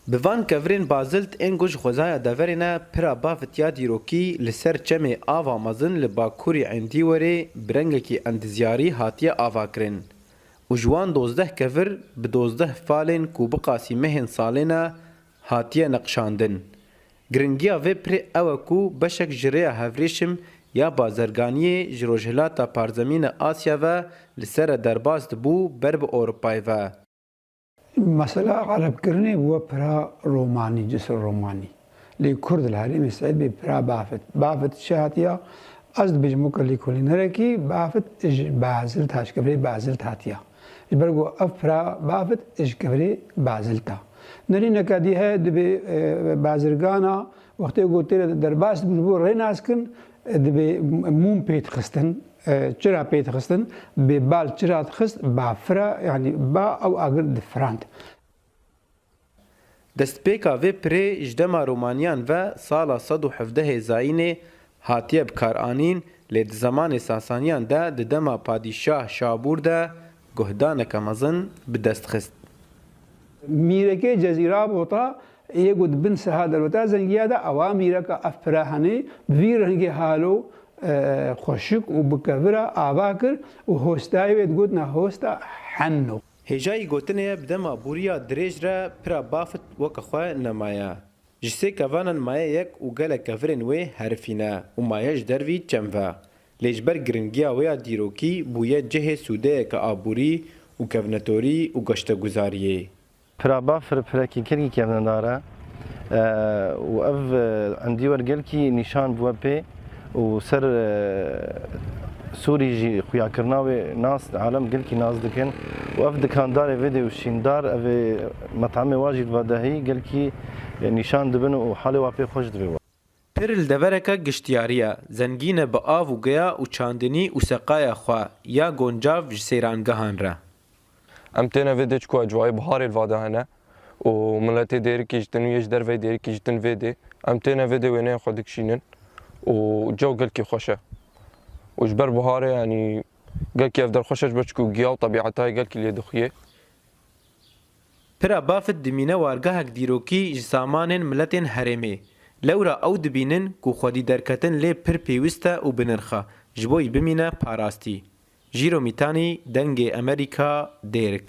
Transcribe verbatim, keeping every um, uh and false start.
Bi van kevirên bazilt ên ku ji xwezaya deverê ne, pira bafit ya dîrokî li ser çemê Ava Mezin li bakurî Endîwerê bi rengekî endizyarî hatiye avakirin û ji wan dozdeh kevir bi dozdeh falên ku bi qasîmehên salê ne hatiye neqşandin. Giringiya vê pirê ew e ku beşek ji rêya hevrêşim ya bazirganiyê ji Rojhilata Parzemîne Asya ve li ser re derbas dibû ber bi Ewropayê ve. Mesela erebkirinê bûye pira romanî, cisr romanî. Lê kurd li herêmê Seîd bê pira bafit. Bafit çi hatiya? Ez dibêjim weke lêkolînerekî, bafit ji bazilt hat, ji kevirê bazilt hatiya. Ji ber ku ev pira bafit ji kevirê bazilt a. Nerîneke dî heye, dibê, e, bazirgana wextê ku tê re derbas dibû, ji bo rênaskin, e, dibê mûm pê dixistin. E, çira pê dixistin, bê bal çira dixist, bafira, yanî ba ew agir difirand. Destpêka vê pirê ji dema Romaniyan ve sala sed û hevdehê zayînê hatiye bikaranîn, lê di zemanê Sasaniyan de di dema Padîşah Şabûr de guhdaneke mezin bi dest xist. Mîrekê Cezîra Bota yê ku di bin siha derweta zengiya de, ewa mîreka ev pira henê bi vî rengê halo, e, xweşik û bi kevira ava kir û hostayê wê digotina hosta Henno. Hêjayî gotinê ye, bi dema bûriya dirêj re pira bafit weke xwe nemaye. Ji sê kevanan maye yek û gelek kevirên wê herifî ne û maye ji dervî çem ve. Lê ji ber giringiya wê ya dîrokî bûye cihê sûdeyeke aborî û kevnetorî û geşteguzariyê. Pira bafir pirekî gelkî kevnedar e, e, û ev, e, endîwer gelkî nîşan bûye pê û ser, e, Sûrî jî xuyakirina wê nas, alem gelkî nas dikin û ev dikandarê vê dê û şîndar, ev ê metamê wa jî li va dehî gelkî, e, nîşan dibin û halê wa pê xweş dibe. Pir li devereke giştiyarî ye, zengîn e bi av û geya û çandinî û seqaya xwe ya goncav ji seyrangehan re. Em têne vê dê çi ku ecwayê biharê li va de hene û miletê Dêrikê ji din û yê ji derveyî Dêrikê ji din vê dê. Em têne vê dê wêneyên xwe dikişînin û cew gelkî xweş e. Û ji ber biharê, yanî, gelkî ev der xweş e, ji ber çi ku giya û tebîeta yê gelkî lê dixuyê. Pira bafit dimîne wargehek dîrokî ji samanên miletên herêmê. Lewra ew dibînin ku xwedî derketin lê pir pêwîst e û bi nirx e, ji bo yî bimîne parastî. Jîro Mîtanî, Dengê Emerîka, Dêrik.